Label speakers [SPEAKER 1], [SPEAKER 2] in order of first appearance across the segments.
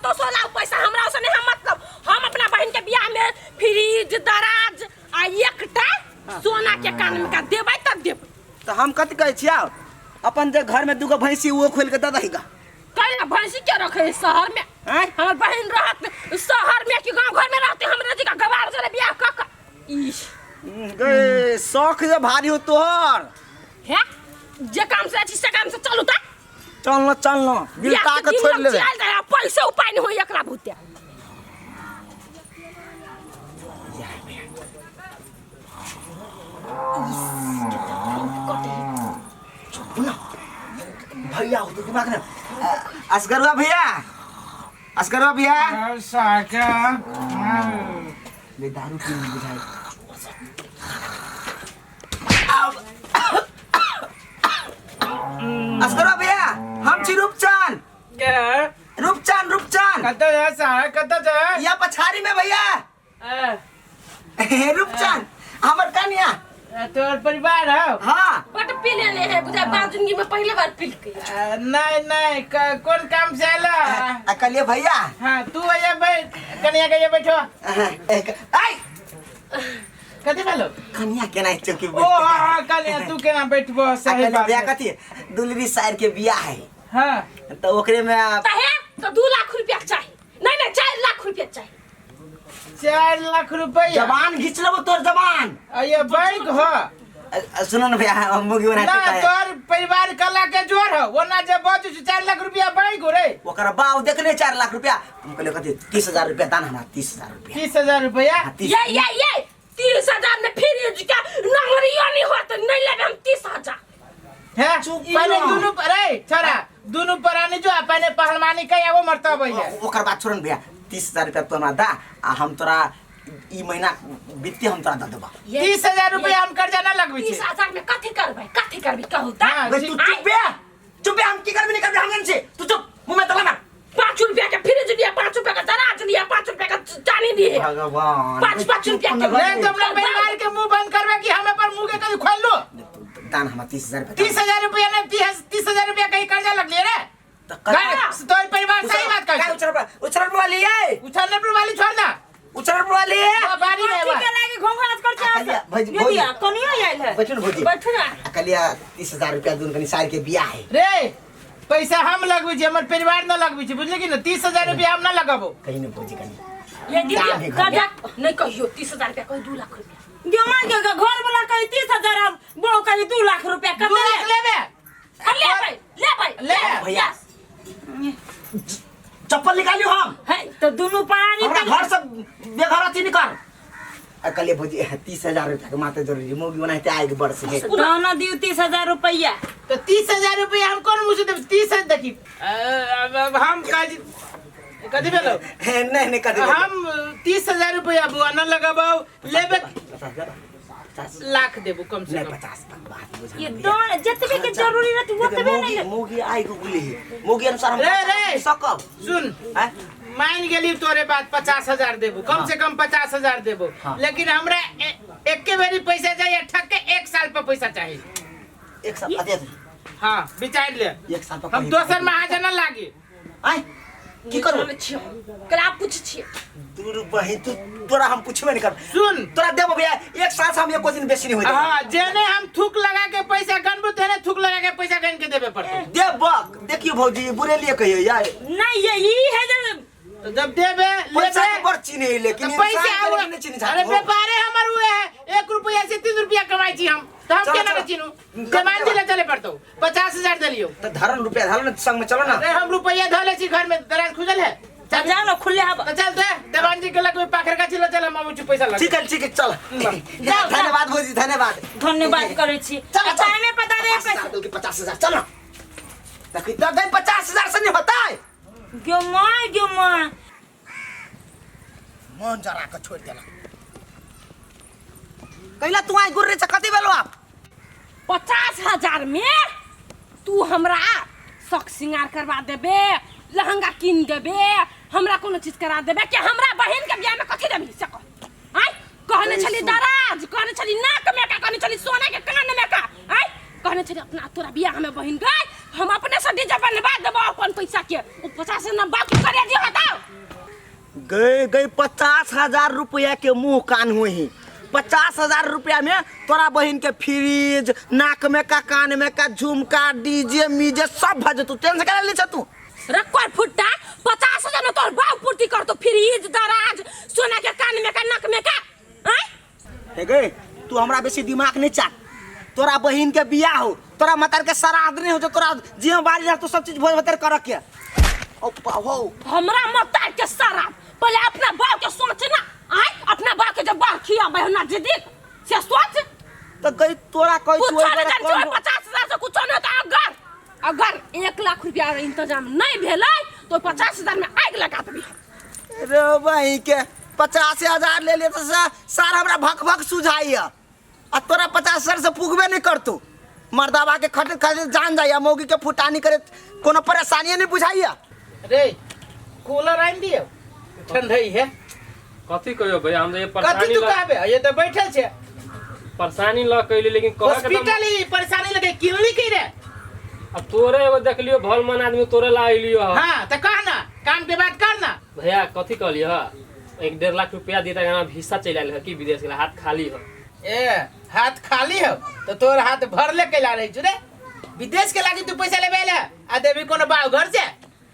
[SPEAKER 1] कतौ से लाउ पैसा, हमरा ओसे नहीं हम मतलब। हम अपना बहन के बियाह में फ्रिज, दराज आ एकटा सोना के कान में का देबै त देबै।
[SPEAKER 2] तऽ हम कथी कहै छियौ, अपन जे घर में दूगो भैंसी ओहो खोलि के दऽ दही गा।
[SPEAKER 1] कैला भैंसी के रखे है शहर में?
[SPEAKER 2] आँय?
[SPEAKER 1] हमर बहन रहत शहर में कि गांव घर में रहते? हमरा जी का गवार जरे बियाह क क ई
[SPEAKER 2] गे शौक जे भारी हो तोहर।
[SPEAKER 1] हे, जे काम से अछि से काम से चलू त।
[SPEAKER 2] चल न, चल न, बिलता के छोड़ लेबे।
[SPEAKER 1] चल जाय, पैसे उपाय नहीं होई एकरा भूते।
[SPEAKER 2] भैया हो तो दिमाग ना असगरवा भैया, असगरवा भैया।
[SPEAKER 3] साका
[SPEAKER 2] ले दारू पी बुझाई। असगरवा भैया, हम छी रूपचान।
[SPEAKER 3] के?
[SPEAKER 2] रूपचान, रूपचान।
[SPEAKER 3] कतऽ जा सारा, कतऽ जा?
[SPEAKER 2] या पछाड़ी में भैया।
[SPEAKER 3] अ,
[SPEAKER 2] रूपचान हमर कन्या।
[SPEAKER 3] तोहर परिवार हौ?
[SPEAKER 2] हाँ।
[SPEAKER 1] बट पी लेने है बुझा, बाप जिंदगी में पहले बार पी के।
[SPEAKER 3] नहीं नहीं, कौन काम से आला?
[SPEAKER 2] आ कहलिए भैया।
[SPEAKER 3] हाँ, तू आया बैठ, कन्या के बैठो।
[SPEAKER 2] आई
[SPEAKER 3] कथी भेलो?
[SPEAKER 2] कन्या केना चौकी?
[SPEAKER 3] ओ हाँ हाँ, कन्या तू केना बैठबो? सही बात।
[SPEAKER 2] बियाह कथी, दुलरी साइर के बियाह है।
[SPEAKER 3] हाँ।
[SPEAKER 2] तो ओकरे में
[SPEAKER 1] त हे तो 2 लाख रुपया चाहिए, नहीं नहीं, 4 लाख रुपया चाहिए।
[SPEAKER 3] 4 लाख रुपया?
[SPEAKER 2] जबान घिच लेबो तोर जबान।
[SPEAKER 3] अये बैंक हो।
[SPEAKER 2] सुनो ना भैया, हम मुगी बना
[SPEAKER 3] ना
[SPEAKER 2] के
[SPEAKER 3] तोर परिवार कला के जोर हो, वो ना जब बच 4 लाख रुपया बैंक हो रे।
[SPEAKER 2] ओकर बाप देखने 4 लाख रुपया, हम कहलिए कथी 30,000 रुपया दान हमरा, 30,000 रुपया।
[SPEAKER 3] 30,000 रुपया?
[SPEAKER 2] हाँ, 30।
[SPEAKER 1] ये ये ये 30,000 में फ्रिज के नंगरियो नहीं होत, नहीं लेबे हम 30,000।
[SPEAKER 3] है?
[SPEAKER 2] चुप
[SPEAKER 3] पहले
[SPEAKER 2] ना।
[SPEAKER 3] दुनु अरे छोरा, दुनु परानी जो अपने पहलवानी के वो मरता भैया।
[SPEAKER 2] ओकर बात छोड़न भैया, 30,000 रुपया तू हमरा दा आ हम तोरा ई महीना वित्तीय हम तोरा दे देबा।
[SPEAKER 3] 30,000 रुपया हम कर्जा ना लगबै छी।
[SPEAKER 1] 30,000 में कथी करबै, कथी करबै कहू त?
[SPEAKER 3] हाँ,
[SPEAKER 2] बे, तू चुप बे, चुप बे, हम की करबे नहीं करबे हम जान छी, तू चुप, मुंह में तला मार।
[SPEAKER 1] 5 रुपया के फ्रिज दिया, 5 रुपया का दराज दिया, 5 रुपया का चानी दिए।
[SPEAKER 2] भगवान।
[SPEAKER 1] 5 5 रुपया के।
[SPEAKER 3] नहीं तो अपना परिवार के मुंह बंद करबे कि हमें पर मुंह के कहीं खोल लो।
[SPEAKER 2] दान हमरा 30,000 रुपया।
[SPEAKER 3] 30,000 रुपया नहीं, 30,000 रुपया कहीं कर्जा लग लिए रे।
[SPEAKER 2] तो कर-
[SPEAKER 3] तोर परिवार सही बात
[SPEAKER 2] काय
[SPEAKER 3] कर।
[SPEAKER 2] उछल पर, उछल पर वाली है।
[SPEAKER 3] उछलने पर वाली छोड़ ना।
[SPEAKER 2] उछल पर वाली है।
[SPEAKER 3] वो बारी में
[SPEAKER 4] ठीक
[SPEAKER 3] बा।
[SPEAKER 4] है, लागे घोंघाट कर
[SPEAKER 2] आ, कलिया, भौजी,
[SPEAKER 4] ये दिया,
[SPEAKER 2] भौजी।
[SPEAKER 4] कनियो आयल है।
[SPEAKER 2] बैठू ना भौजी।
[SPEAKER 1] बैठू ना।
[SPEAKER 2] आ, कलिया 30,000 रुपया दून कनी सार के बियाह है।
[SPEAKER 3] रे पैसा हम लगबै छी, हमर परिवार न लगबै छी, बुझले कि न? 30,000 रुपया हम न लगाबो।
[SPEAKER 2] कहीं न भौजी कनी।
[SPEAKER 1] ये दीदी,
[SPEAKER 2] दाम है घर।
[SPEAKER 1] कर्जा नहीं कहियो, 30,000 रुपया कहियो, 2 लाख रुपया।
[SPEAKER 4] गे मां गे, गे घर वाला कहे 30,000, हम बहू कहे 2 लाख रुपया।
[SPEAKER 3] 2
[SPEAKER 4] कते
[SPEAKER 3] लाख लेबे?
[SPEAKER 1] लेबै, लेबै,
[SPEAKER 3] ले।
[SPEAKER 2] भैया। चप्पल निकालियो हम।
[SPEAKER 4] है तो दुनू प्राणी
[SPEAKER 2] हमरा घर से बेघर अथी निकाल। आ कहलिए भौजी, 30,000 रुपया के माते जरूरी मौगी बनाते आगे बढ़ से है।
[SPEAKER 4] दाना दियो 30,000 रुपया।
[SPEAKER 3] तो 30,000 रुपया हम कौन मुझे देब? 30,000 देखी। अब हम काज कथी भेलो?
[SPEAKER 2] नहीं नहीं, कथी भेलो?
[SPEAKER 3] हम 30,000 रुपया बुआ न लगाबो, लेबे
[SPEAKER 2] 50,000, 50
[SPEAKER 3] लाख देबो कम से
[SPEAKER 2] नहीं,
[SPEAKER 3] कम।
[SPEAKER 2] 50 तक बात बुझा।
[SPEAKER 4] ये दान जतबे के जरूरी रहती
[SPEAKER 2] देखिए,
[SPEAKER 4] ओतबे नहीं
[SPEAKER 2] मौगी मौगी आई गुगली है, मौगी अनुसार हम
[SPEAKER 3] रे,
[SPEAKER 2] खर्चा
[SPEAKER 3] रे।
[SPEAKER 2] कर सकब।
[SPEAKER 3] सुन।
[SPEAKER 2] हैं?
[SPEAKER 3] मान गेली तोरे बात, 50,000 देबो कम से कम, 50,000 देबो।
[SPEAKER 2] हाँ।
[SPEAKER 3] लेकिन हमरा एके बेरी पैसा चाहिए, ठक के 1 साल पर पैसा चाहिए।
[SPEAKER 2] 1 साल दे दे।
[SPEAKER 3] हाँ, विचार ले।
[SPEAKER 2] 1 साल पर
[SPEAKER 3] हम
[SPEAKER 2] कहीं
[SPEAKER 3] दोसर महाजन न लागी।
[SPEAKER 2] आय की करू?
[SPEAKER 1] जानै छियै हम। कला पूछ छियै।
[SPEAKER 2] दूर बहिन, तू तोरा हम पूछबे नहीं कर।
[SPEAKER 3] सुन।
[SPEAKER 2] तोरा देबो भैया, 1 साल से हम एको दिन बेसी नहीं होई देबो।
[SPEAKER 3] हाँ, जेने हम थूक लगा के पैसा गनबो तेने थूक लगा के पैसा गन के देबे पड़तो।
[SPEAKER 2] देबो, देखियो भौजी, बुरे लिए कहियो यार।
[SPEAKER 4] नहीं, ये ई है जे
[SPEAKER 3] तो जब देबे
[SPEAKER 2] पैसा
[SPEAKER 3] लेबे
[SPEAKER 2] के बड़ चीनी है, लेकिन
[SPEAKER 3] तो पैसे
[SPEAKER 2] इंसान के
[SPEAKER 3] आउ
[SPEAKER 2] लेकिन नहीं चीनी
[SPEAKER 3] अरे
[SPEAKER 2] जात हो।
[SPEAKER 3] व्यापारे हमर हुए है, 1 रुपया से 3 रुपया कमाई छी हम, तो हम
[SPEAKER 2] चलो,
[SPEAKER 3] केना
[SPEAKER 2] चलो।
[SPEAKER 3] के चीनू? जमान दिले चले पड़तो, 50,000 देलियो।
[SPEAKER 2] तो धरन रुपया धरन संग में चलो ना।
[SPEAKER 3] अरे हम रुपया धले छी घर में, दराज खुजल है।
[SPEAKER 4] चल जाओ ना, खुले हब।
[SPEAKER 3] तो चल दे देवान जी के लग पाखर का चिल्ला, चल हम अबू पैसा लग।
[SPEAKER 2] ठीक है, ठीक है, चल।
[SPEAKER 4] जाओ, जाओ।
[SPEAKER 2] धन्यवाद भौजी, धन्यवाद।
[SPEAKER 4] धन्यवाद करै छी।
[SPEAKER 2] चलो, चलो।
[SPEAKER 4] टाइमे पता दे पैसा।
[SPEAKER 2] 50,000 के 50,000, चलो। देखी तो गई 50,000 से नहीं होता है।
[SPEAKER 4] गे माँ, गे माँ।
[SPEAKER 2] मन जरा के छोड़ देला। कैला तू आई गुर्रे से कथी भेलो आप?
[SPEAKER 1] 50,000 में तू हमरा शौक श्रृंगार करवा देबे, लहंगा कीन देबे, हमरा कोनो चीज करा देबे कि हमरा बहिन के बियाह में कथी देबही से कह। आय कहने छली दराज, कहने छली नाक में का, कहने छली सोना के कान में का, आय कहने छली अपना तोरा बियाह में बहिन गई हम अपने से डीजे बनवा देबो अपन पैसा के, उ 50 ना बाकी करे दियो हटाओ।
[SPEAKER 2] गए गए 50,000 रुपया के मुंह कान हुई ही। 50,000 रुपया में तोरा बहिन के फ्रिज, नाक में का, कान में का, झुमका, डीजे मीजे सब भज तू टेंशन करा ले तू।
[SPEAKER 1] रखकर फुट्टा 50,000 में तोर बाप पूर्ति कर तो फ्रिज दराज सोना के कान में का नाक में का आय।
[SPEAKER 2] हे गए तू हमरा बेसी दिमाग नहीं चाट। तोरा बहिन के बियाह हो, तोरा मतार के श्राद्ध नहीं हो, जो तोरा जिम्मेवारी रह तो सब चीज भोज भतर कर के ओ हो
[SPEAKER 1] हमरा मतार के श्राद्ध पहले अपना बाप के सोच ना आय, अपना बाप के जब बाप खियाबे ना दीदी से सोच।
[SPEAKER 2] तो गई तोरा कोई
[SPEAKER 1] कुछ नहीं जान छो, 50,000 से कुछ नहीं होता। अगर अगर 1 लाख रुपया के इंतजाम नहीं भेलै तो 50,000 में आग लगा देबी।
[SPEAKER 2] रे भाई के 50,000 ले ले तो सार हमरा भक भक सुझाइया आ तोरा 50,000 से पुगबे नहीं करतो। मर्दाबा के खटे खटे जान जाइया, मौगी के फुटानी करे कोनो परेशानी नहीं बुझाइया।
[SPEAKER 3] रे कूलर आनि दियो ठंडई है।
[SPEAKER 5] कथी कहियो भैया, हम ये
[SPEAKER 3] कथी
[SPEAKER 5] परेशानी
[SPEAKER 3] तू कहबे, ये तो बैठल छे
[SPEAKER 5] परेशानी ल कइली, लेकिन कह के
[SPEAKER 3] हॉस्पिटल ही परेशानी लगे किनली की रे।
[SPEAKER 5] अब तोरे एगो देखलियो भल मन आदमी तोरे ला अइलियो।
[SPEAKER 3] हां त कह ना, काम के बात कर ना
[SPEAKER 5] भैया। कथी कहलियो, 1-1.5 लाख रुपया देता ना हिस्सा चलि आयल है कि विदेश के हाथ खाली है।
[SPEAKER 3] ए हाथ खाली हो तो तोर हाथ भर ले कैला रही छु रे। विदेश के लागी तू पैसा लेबे ले आ देबी कोनो बाव घर से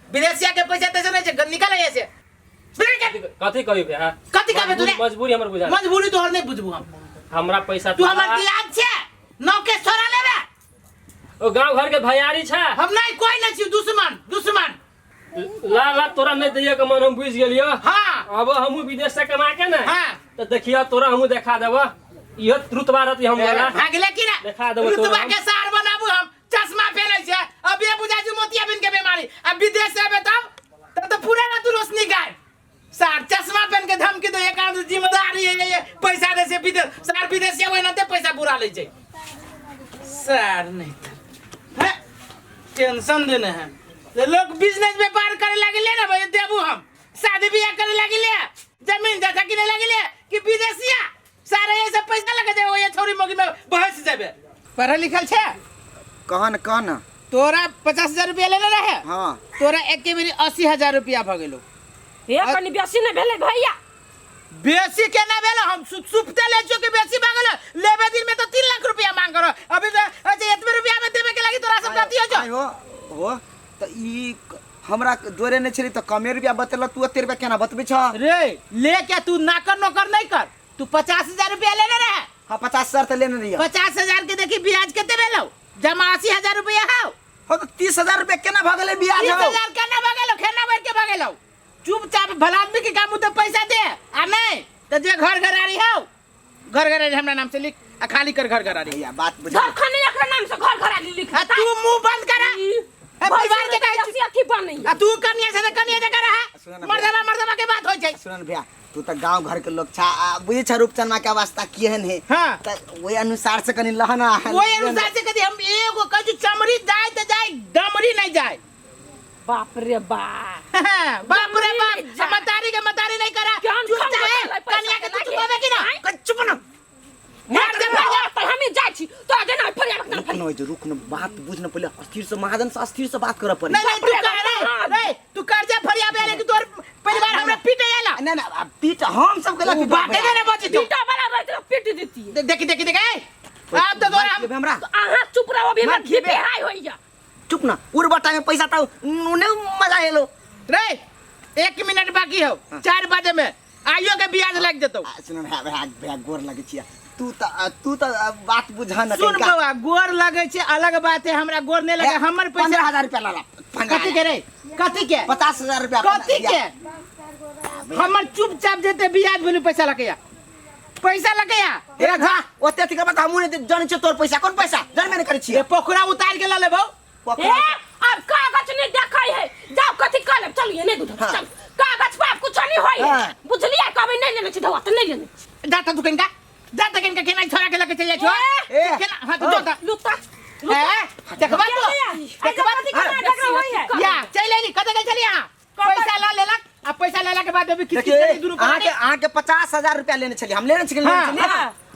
[SPEAKER 3] विदेशिया के पैसा तैसे नहीं छे, निकाल ऐसे से।
[SPEAKER 5] कथी कही भैया,
[SPEAKER 3] कथी कहबे तू रे?
[SPEAKER 5] मजबूरी हमर बुझा,
[SPEAKER 3] मजबूरी तोहर नहीं बुझबू हम।
[SPEAKER 5] हमरा पैसा
[SPEAKER 3] तू हमर दियाद छे नौके छोरा लेबे।
[SPEAKER 5] ओ गांव घर के भैयारी छे
[SPEAKER 3] हम नहीं, कोई नहीं छी दुश्मन दुश्मन।
[SPEAKER 5] ला ला तोरा नहीं दिया के मन हम बुझ गेलियो।
[SPEAKER 3] हां
[SPEAKER 5] अब हमहू विदेश से कमा के ना,
[SPEAKER 3] हां
[SPEAKER 5] तो देखियो तोरा हमहू देखा देबो। इहो रुतबा रहती हम वाला
[SPEAKER 3] भागले की ना
[SPEAKER 5] देखा देबो
[SPEAKER 3] रुतबा के सार बनाबू हम। चश्मा पहनै छे अब ये बुझा छु मोतियाबिंद के बीमारी, अब विदेश से आबे तब तब तो पूरा रात रोशनी गायब। सार चश्मा पहन के धमकी दे, एक आदमी जिम्मेदारी है ये पैसा दे से विदेश सार विदेश से ओना ते पैसा पूरा ले छै सार नहीं त है टेंशन देने है। लोग बिजनेस व्यापार करे लागिले ना भाई देबू हम, शादी बियाह करे लागिले, जमीन जथा किने लागिले कि विदेशिया सारे ये सब पैसा लगे जाए ओए छोरी मोगी में बहस जाबे। पढ़ल लिखल छे?
[SPEAKER 2] कहन कहन
[SPEAKER 3] तोरा 50,000 रुपया लेने रहे।
[SPEAKER 2] हां
[SPEAKER 3] तोरा एक के बेरी 80,000 रुपया भ गेलो।
[SPEAKER 1] हे कनी बेसी नहीं भेलै भैया।
[SPEAKER 3] बेसी केना भेलो, हम सुपते ले छो कि बेसी भा गेलो। लेबे दिन में तो 3 लाख रुपया मांग करो अभी तो। अच्छा एतबे रुपया में देबे के लागी तोरा सब गलती हो जो।
[SPEAKER 2] हो हो त ई हमरा जोरे नहीं छली त कमे रुपया बतेल, तू एते रुपया केना बतबै छ
[SPEAKER 3] रे? ले के तू नाकर नौकर नहीं कर। तू 50,000 रुपया लेने रहे।
[SPEAKER 2] हां 50,000 त लेने रहिए।
[SPEAKER 3] 50,000 के देखी ब्याज कते भेलो, जमा 80,000 रुपया हौ।
[SPEAKER 2] हो त 30,000 रुपया केना भ गेलै ब्याज?
[SPEAKER 3] 30,000 केना भ गेलो, खेना बैठ के भ गेलो। चुपचाप भला आदमी के काम तो पैसा दे आ नहीं तो जे घर घरारी हौ, घर घरारी हमरा नाम से लिख आ खाली कर घर घरारी।
[SPEAKER 2] भैया बात बुझा,
[SPEAKER 1] घर खाने एकरा नाम से घर घरारी लिख।
[SPEAKER 3] आ तू मुंह बंद कर। ए परिवार के काहे
[SPEAKER 1] बेसी अथी बनै
[SPEAKER 3] आ तू कनिया से कनिया जगह रहा, मर्दबा मर्दबा के बात होय छै।
[SPEAKER 2] सुनन भैया तू त गांव घर के लोग छा, बुझे छ रूपचनमा के अवस्था केहन है।
[SPEAKER 3] हां
[SPEAKER 2] त ओहि अनुसार से कनी लहना,
[SPEAKER 3] ओहि अनुसार से कदी हम एगो कहै चमड़ी जाय त जाय, दमड़ी नहीं जाय।
[SPEAKER 1] बाप रे बाप
[SPEAKER 3] बाप रे बाप, मतारी के मतारी नहीं करा। चुप चाहे कनिया के तू चुपाबे कि ना?
[SPEAKER 2] चुप ना
[SPEAKER 1] मार दे मार दे, हम ही जाय छी तो जेना फरिया रखना।
[SPEAKER 2] रुक न रुक न, बात बुझ न पहिले, अस्थिर से महाजन से अस्थिर से बात करऽ पड़े।
[SPEAKER 3] नहीं तू कह रे रे तू कर्जा फरिया बे रे कि तोर परिवार हमरा पीटे आला।
[SPEAKER 2] ना ना पीट हम सब के
[SPEAKER 3] ला बाटे ने बची तू
[SPEAKER 1] पीटा वाला रहत त पीट देती।
[SPEAKER 3] देखी देखी देख अब तो तोरा
[SPEAKER 2] हमरा
[SPEAKER 1] अहाँ चुप रहो, अभी हमरा बीपी हाई होइया।
[SPEAKER 2] चुप ना, उर्वटा में पैसा त उने मजा एलो
[SPEAKER 3] रे। 1 मिनट बाकी हो, 4 बजे में आइयो के ब्याज लग जतो।
[SPEAKER 2] सुन भैया भैया भैया गोर लगे छिया, तू त बात बुझा न।
[SPEAKER 3] सुन बौआ गोर लगे छै अलग बात है, हमरा गोर नहीं लगे। हमर पैसा
[SPEAKER 2] 15,000 रुपया ला ला।
[SPEAKER 3] कथी के रे? कथी के?
[SPEAKER 2] 50,000 रुपया
[SPEAKER 3] कथी के? हमर चुपचाप जेते ब्याज भेलु पैसा लगे, पैसा लगे।
[SPEAKER 2] ए घा ओते अथी के बात हमहु नहीं जानै छियै। तोर पैसा कोन पैसा जानबे नहीं करै छियै।
[SPEAKER 3] पोखरा उतार के ल लेबौ।
[SPEAKER 1] ए अब कागज नहीं देखै है, जाओ कथी कर लेब, चलिए नहीं दूध चल कागज पर कुछ नहीं होई है बुझलिए। कभी नहीं लेने छी धवा त नहीं लेने
[SPEAKER 3] छी। जा त तू कनका, जा त कनका केना छोरा के लके चल जाइ छो। केना? हां तू जा
[SPEAKER 1] लुत्ता
[SPEAKER 3] ए देखबा तो देखबा या चल एली कत गेल चली। हां पैसा ला लेलक आ पैसा लेला के बाद अभी किछ किछ दुनु
[SPEAKER 2] अहाँ के 50,000 रुपया लेने छली, हम लेने छली।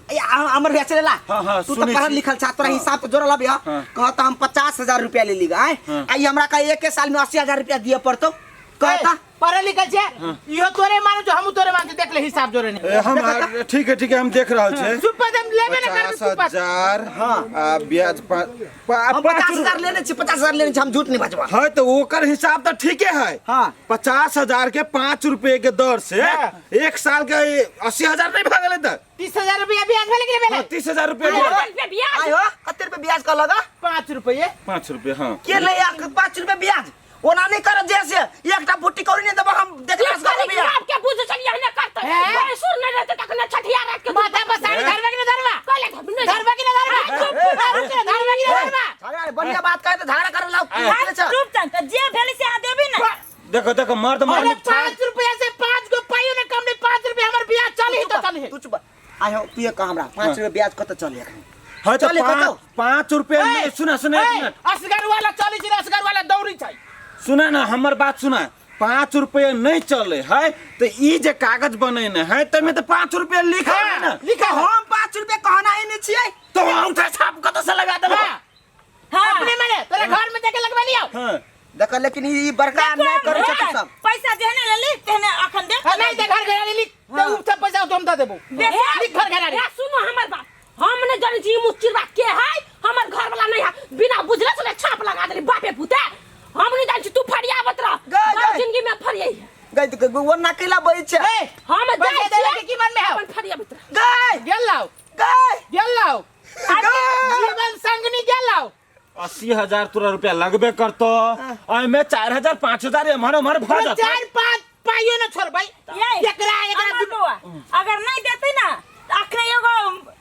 [SPEAKER 2] अमर भैया चलेला। तू तो पढ़ल लिखल छा, तोरा हिसाब तो जोड़ल अभी। कहता हम 50,000 रुपया ले ली आय, आई हमरा का एक साल में 80,000 रुपया दिए पड़तो। कहता
[SPEAKER 3] पढ़ल लिखल छे इहो तोरे मानु जो हमहू तोरे मानु देख ले हिसाब जोरे ने
[SPEAKER 6] ए, हम ठीक है ठीक है, हम देख रहल छे।
[SPEAKER 3] सुपर हम लेबे ना करबे
[SPEAKER 6] पचास
[SPEAKER 3] सुपर
[SPEAKER 6] हजार आ ब्याज पाँच
[SPEAKER 2] हम
[SPEAKER 6] पाँच
[SPEAKER 2] 50,000 लेने छी, 50,000 लेने छी, हम झूठ नहीं बजवा।
[SPEAKER 6] है तो ओकर हिसाब तो ठीके है।
[SPEAKER 2] हाँ।
[SPEAKER 6] 50,000 के 5 रुपए के दर से
[SPEAKER 3] हाँ।
[SPEAKER 6] एक साल के 80,000 नहीं भागल है।
[SPEAKER 3] 30,000 रुपया ब्याज भेले कि नहीं भेले?
[SPEAKER 6] 30,000 रुपया
[SPEAKER 1] हजार रुपया ब्याज।
[SPEAKER 2] आयो कते रुपए ब्याज का लगा?
[SPEAKER 3] 5 रुपये।
[SPEAKER 6] 5 रुपये। हाँ
[SPEAKER 2] के ले या 5 रुपए ब्याज ओना नहीं कर, जैसे एकटा फुट्टी कौड़ी नहीं देबो हम देखला से करबे बियाह।
[SPEAKER 1] आपके बुझ चलिए हने करते
[SPEAKER 3] हैं?
[SPEAKER 1] भैंसुर नहीं रहते तखने छठिया रात के
[SPEAKER 3] माथा पर साड़ी धरबे कि नहीं धरबा?
[SPEAKER 1] कहले धरबे नहीं।
[SPEAKER 3] धरबे कि नहीं धरबा? धरबे कि नहीं धरबा कि नहीं धरबा?
[SPEAKER 2] झगड़ा नहीं, बढ़िया बात कहे तो झगड़ा करे लाओ। की छै?
[SPEAKER 4] रूप चंद त जे भेलै से अहाँ देबी ना।
[SPEAKER 6] देखो देखो मर्द
[SPEAKER 3] अरे
[SPEAKER 6] मर्द
[SPEAKER 3] 5 रुपया से 5 गो पाइयो ने कम नहीं, 5 रुपया हमर ब्याज चली तो चली।
[SPEAKER 2] तू चुप। आयो तू कह हमरा 5 रुपया ब्याज कत चले एखन?
[SPEAKER 6] है तो
[SPEAKER 2] चले कतौ?
[SPEAKER 6] 5 रुपया में सुना सुना एक मिनट।
[SPEAKER 3] असगर वाला चली छै, असगर वाला दौड़ी छै।
[SPEAKER 6] सुना ना हमर बात सुना, 5 रुपया नहीं चले है तो ई जे कागज बनेने है तमे तो 5 रुपया लिखल है ना।
[SPEAKER 3] लिखा है।
[SPEAKER 2] हम 5 रुपया कहना ही नहीं छियै।
[SPEAKER 6] तो अंगूठा छाप कत से लगा देबो?
[SPEAKER 3] हाँ।
[SPEAKER 4] हाँ।
[SPEAKER 3] अपने मने तोरा घर में जाके लगवा लियो।
[SPEAKER 6] हाँ।
[SPEAKER 2] देख लेकिन ई बड़का अन्याय करै छै तू सब।
[SPEAKER 4] पैसा जेहने लेली तेहने अखन दे।
[SPEAKER 3] हाँ, नहीं ते घर घेरा लिख ते उ सब पैसा हम दे देबो। लिख घर घेरा
[SPEAKER 1] ए सुनो हमर बात, हम नहीं जानै छी ई मुच्चिरवा के है, हमर घर वाला नहीं है, बिना बुझले सुने छाप लगा देली बापे पुते। हम नहीं जानै छी, तू फरियावत रह,
[SPEAKER 2] गए,
[SPEAKER 1] बाप
[SPEAKER 2] गए।
[SPEAKER 1] जिंदगी में फरियाई है।
[SPEAKER 2] गई तो वो नकेला बैठ छै।
[SPEAKER 3] ए
[SPEAKER 1] हम
[SPEAKER 3] पैसा
[SPEAKER 1] जाइ
[SPEAKER 3] देले
[SPEAKER 1] छियै
[SPEAKER 3] के की मन में है?
[SPEAKER 1] अपन फरियावत रह।
[SPEAKER 2] गई
[SPEAKER 3] गेल लाओ
[SPEAKER 2] गई
[SPEAKER 3] गेल लाओ
[SPEAKER 2] गई।
[SPEAKER 3] जीवन संगनी गेल लाओ।
[SPEAKER 6] 80,000 तोरा रुपया लगबे करतो, एमे 4,000 5,000 एम्हर ओम्हर भऽ जेतौ।
[SPEAKER 3] 4-5 पाइयो न छोड़ भाई।
[SPEAKER 4] ये,
[SPEAKER 3] एकरा एकरा
[SPEAKER 4] अमर बौआ, अगर नहीं देते ना तो अखने एगो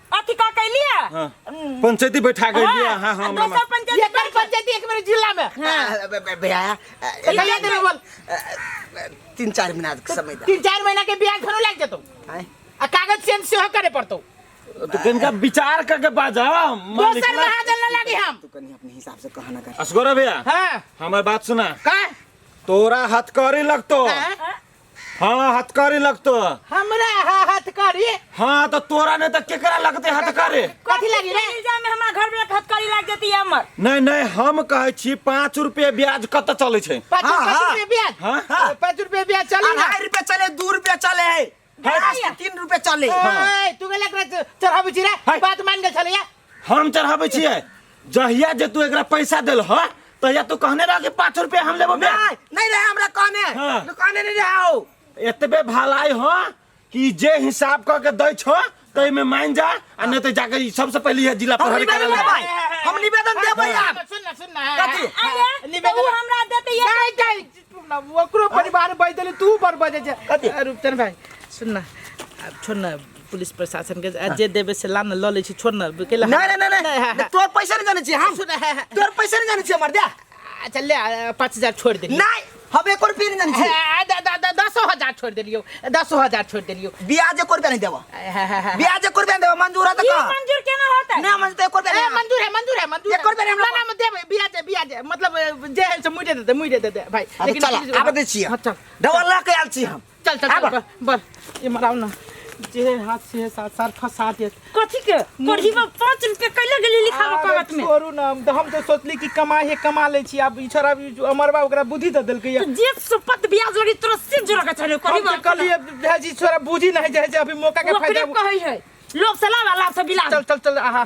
[SPEAKER 4] अथी का कैलिए।
[SPEAKER 6] हाँ। पंचायती बैठा गई। हाँ हाँ हमरा
[SPEAKER 4] दोसर पंचायती
[SPEAKER 3] एकर पंचायती एक मेरे जिला में।
[SPEAKER 2] भैया
[SPEAKER 3] कहिया देबे बोल?
[SPEAKER 2] 3-4 महीना के समय दे।
[SPEAKER 3] 3-4 महीना के ब्याज फेरो लागि जेतौ।
[SPEAKER 2] आँय?
[SPEAKER 3] आ कागज चेंज सेहो करे पड़तौ।
[SPEAKER 6] तो कनिका विचार करके बाजा
[SPEAKER 3] दोसर महाजन न लागी हम।
[SPEAKER 2] तू कनी अपने हिसाब से कहना कर।
[SPEAKER 6] असगोरा भैया।
[SPEAKER 3] हाँ।
[SPEAKER 6] हमर बात सुना।
[SPEAKER 3] का?
[SPEAKER 6] तोरा हथकड़ी लगतो।
[SPEAKER 3] हाँ?
[SPEAKER 6] हाँ हथकड़ी लगतो।
[SPEAKER 3] हमरा हथकड़ी?
[SPEAKER 6] हाँ तो तोरा नहीं तो केकरा लगते हथकड़ी?
[SPEAKER 3] कथी लागी रे?
[SPEAKER 4] इल्जाम में हमरा घर वाला हथकड़ी लाग जेती हमर।
[SPEAKER 6] नहीं नहीं हम कहै छी 5 रुपया ब्याज कत चलै छै?
[SPEAKER 3] 5
[SPEAKER 2] हाँ, हाँ।
[SPEAKER 3] रुपया ब्याज?
[SPEAKER 6] हाँ?
[SPEAKER 3] 5 रुपया ब्याज चली ना।
[SPEAKER 2] 2.5 रुपया चले, 2 रुपया चले है, 3 रुपया चले।
[SPEAKER 3] ओए, तू गेलक रे चढ़ाबै छी रे?
[SPEAKER 6] हाय।
[SPEAKER 3] बात मान गेल छलैया।
[SPEAKER 6] हम चढ़ाबै छियै। जहिया जे तू एकरा पैसा देल ह तहिया तू कहने रह कि 5 रुपया हम लेबो ब्याज।
[SPEAKER 2] नहीं नहीं रहे हमरा कहने।
[SPEAKER 6] हाँ।
[SPEAKER 2] कहने नहीं रहे हो।
[SPEAKER 6] एतबे भलाई हो कि जे हिसाब क के दै छो तै में मान जा, आ नहीं तो जाके ई सबसे पहले ये जिला
[SPEAKER 2] हम
[SPEAKER 6] प्रहरी
[SPEAKER 2] निवेदन
[SPEAKER 6] कार्यालय।
[SPEAKER 2] देबै, हम निवेदन देबै आब।
[SPEAKER 3] सुन ना सुन ना।
[SPEAKER 2] कथी?
[SPEAKER 4] आये,
[SPEAKER 3] निवेदन
[SPEAKER 4] तो उ हमरा देते ये।
[SPEAKER 3] नहीं नहीं ना ओकरो परिवार बज देली तू बर बजे छै।
[SPEAKER 2] कथी?
[SPEAKER 3] रूपचंद भाई सुन ना, अब छोड़ ना पुलिस प्रशासन के आ, जे देबे से ला ना ल लै छी, छोड़ ना केला।
[SPEAKER 2] नहीं नहीं नहीं
[SPEAKER 3] हाँ,
[SPEAKER 2] नहीं तोर पैसा नहीं जाने छी हम।
[SPEAKER 3] सुन, हाँ, हाँ।
[SPEAKER 2] तोर पैसा नहीं जाने छी हमर दे।
[SPEAKER 3] अच्छा ले 5,000 छोड़ देलियो।
[SPEAKER 2] नहीं हम 1 रुपया नहीं जाने छी।
[SPEAKER 3] 10,000 छोड़ देलियो, 10,000 छोड़ देलियो।
[SPEAKER 2] ब्याज 1 रुपया नहीं देबो। ब्याज 1 रुपया नहीं देबो, मंजूर है तो
[SPEAKER 4] ये
[SPEAKER 2] कह।
[SPEAKER 4] मंजूर केना होतै?
[SPEAKER 2] नहीं मंजूर तो 1 रुपया
[SPEAKER 3] ए,
[SPEAKER 2] नहीं।
[SPEAKER 3] मंजूर है मंजूर है मंजूर
[SPEAKER 2] एक रुपया नहीं हमरा
[SPEAKER 3] ना, ना, देबै, ब्याज है, ब्याज है। मतलब जे है से मुड़े देते, मुड़े देते भाई।
[SPEAKER 2] हाँ, तो चल आब दै छियै।
[SPEAKER 3] हाँ, चल।
[SPEAKER 2] डबल लऽ के आयल छी हम।
[SPEAKER 3] चल चल
[SPEAKER 2] आब।
[SPEAKER 3] चल बल इमहर आउ ना। जे हाथ से सात सात फंसा देत।
[SPEAKER 4] कथी के पढ़ी में 5 रुपया कैले गेली लिखाबो
[SPEAKER 3] अरे
[SPEAKER 4] कागज में?
[SPEAKER 3] छोड़ू ना, हम तो सोचली कि कमा है कमा लै छी। आब ई छोड़ा अमरबा ओकरा बुद्धि दऽ देलकै
[SPEAKER 4] तो जे सुपत ब्याज लगी तोरा से जोड़ा के छले
[SPEAKER 3] हम
[SPEAKER 4] करी
[SPEAKER 3] तो कहलिए भाईजी छोड़ा बुद्धि नहीं जाए छै, अभी मौका के
[SPEAKER 4] ओकरे
[SPEAKER 3] फायदा
[SPEAKER 4] कहै है लोग सलाह वाला से बिला।
[SPEAKER 3] चल चल चल आहा।